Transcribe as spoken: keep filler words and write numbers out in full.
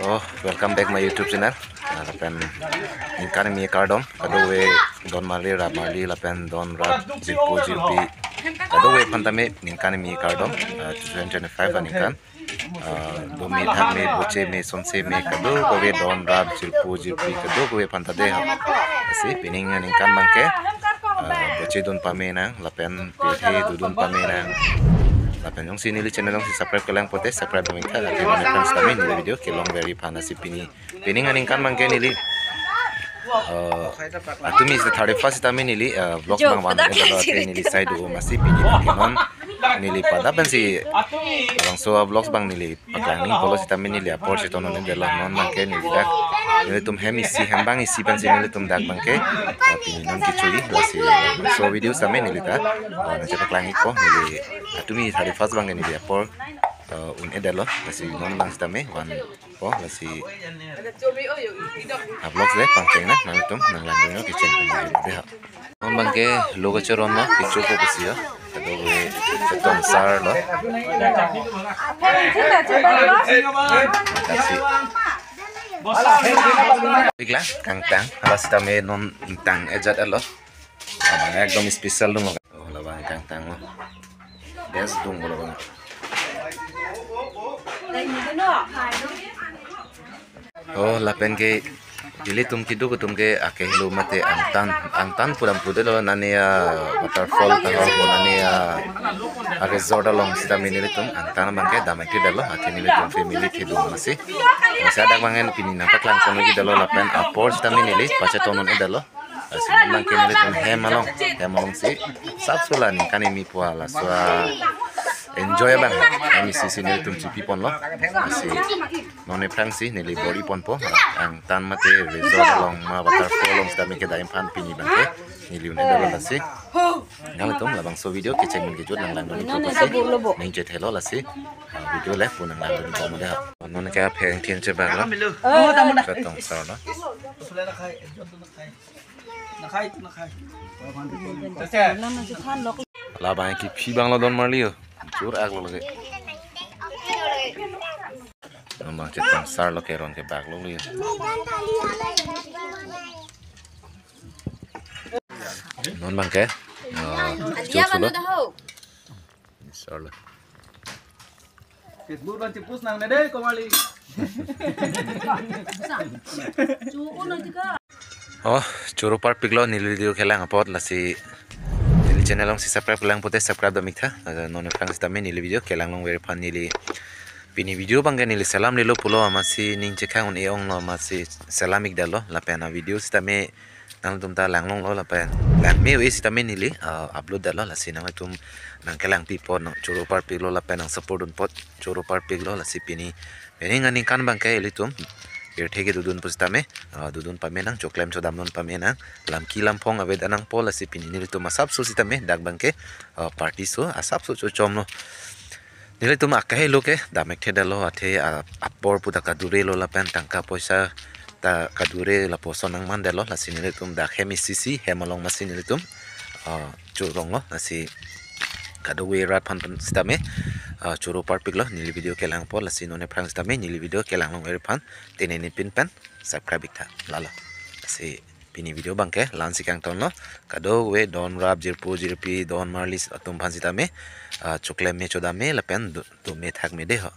Oh, welcome back my YouTube channel. Ah, lapen ningkan kimi kardom, kadokave don marli, rap marli, lapen don rap jirpo jirpi, kadokave aphan tame ningkan kimi kardom. Ah, two thousand twenty-five aningkan, ah, do me thak me, boche me, sonse me, kadokave don rap jirpo jirpi, kadokave aphan ta dei ha. Lasi pining aningkan abangke, ah, boche dun pame nang, lapen pirthe dodun pame nang. Lapen jongsi neli channel jongsi subscribe kelang pote subscribe dun tha, athe neli friends tame neli video kelong veri aphan. Lasi pini, pining aningkan abangke neli, ah, atumi thirty-first tame neli, ah, vlog Jo, abang van pada dolo, athe neli sai do masi pini abangke non neli pada pensi labangso vlogs abang neli paklang nangpo lo sitame neli apor cheton un-edetlo, non abangke neli dak nelitum hem isi, hem bang isi pensi nelitum dak abangke, ah, pini non kecho-i. Lasi labangso video sitame neli ta, ah, nangchepaklang-ikpo, neli atumi thirty-first abangke neli apor, ah, un-edetlo, lasi non abang sitame vanpo, lasi, ah, vlogs le pangcheng nang, nangtum nanglang dun kecheng dei ha. Non abangke lo kacheron lo, kecho ko pusi ya. Kadokave chetong sar lo. Kasi. Bikla, kangtang, hala sitame non ingtang ejat lo. Labang ekdom special dong lo. Oh, labang kangtang lo. Best dong lo labang. Oh, lapen ke ilitum keduk atum ke akehelo mate angtan, angtan pudam pudelo, nani a waterfall ta ho, nani a, a resort along sitame nelitum angtan abangke dam-ik-edetlo, athe nelitum family keduk masi. Masi adak abangke pini nangpaklang ponlo-ikdetlo, lapen apor sitame neli pacheton un-edetlo. Lasi non abangke nelitum hem along, hem alongsi asapso la ningkan kimi pu laso a enjoy abang hem isi si nelitum chipi ponlo. Lasi non aphrangsi neli bor-i ponpo, angtan mate resort along ma waterfall along sitame kedam aphan pini abangke neli un-edetlo. Lasi nanglitum labangso video kecheng dun kejut nanglang dun ikpo pusi ning chethelo, lasi, ah, video le pu nanglang dun ikpo made ha. Non ke apheng thin chebaklo. Chetong sar lo. Labang kephi abang lo don marli yo. Chur-ak lo lake. Labang chetong sar lo, keron kebak lo yo. Non abangke, ah, chur sulo. Sar lo. Pitbull ban chipus nang ne dei, Komali. Oh, choro parpiklo neli video kelang apot, lasi neli channel jongsi subscribe kelang pote subscribe dam-ik tha. Laso non aphrang sitame neli video kelang long veri aphan neli pini video abangke neli selam lelo pulo amatsi ning chekhang un-e onglo amatsi selam-ikdetlo, lapen a video sitame nangtum ta langlonglo lapen langme-oi sitame neli, ah, upload detlo, lasi nangtum nangkelang pipo, nang choro parpiklo lapen nang support dunpo, choro parpiklo. Lasi pini pining aningkan abangke ilitum pirthe kedodun pusitame, ah, dodun pame nang, choklem chodam dun pame nang, lamki lamphong avedet nangpo. Lasi pini nelitum asapso sitame dak abangke, ah, party so asapso chochomlo. Nelitum akehelo ke dam-ik-edetlo, athe, ah, apor pu ta kadure lo lapen tangka poisa ta kadure lapuson nangmandetlo, lasi nelitum dak hem isi si hem along masi nelitum, ah, choronglo. Lasi kadokave rat aphan sitame, ah, choro parpiklo neli video kelang apot, lasi non aphrang sitame neli video kelang long veri aphan tene nepin pen subscribe-ik tha lalo. Lasi pini video abangke la-ansi kangtonlo, kadokave don rap jirpo jirpi don marli atum aphan sitame, ah, choklem me chodam me lapen do, dome thak me dei ho.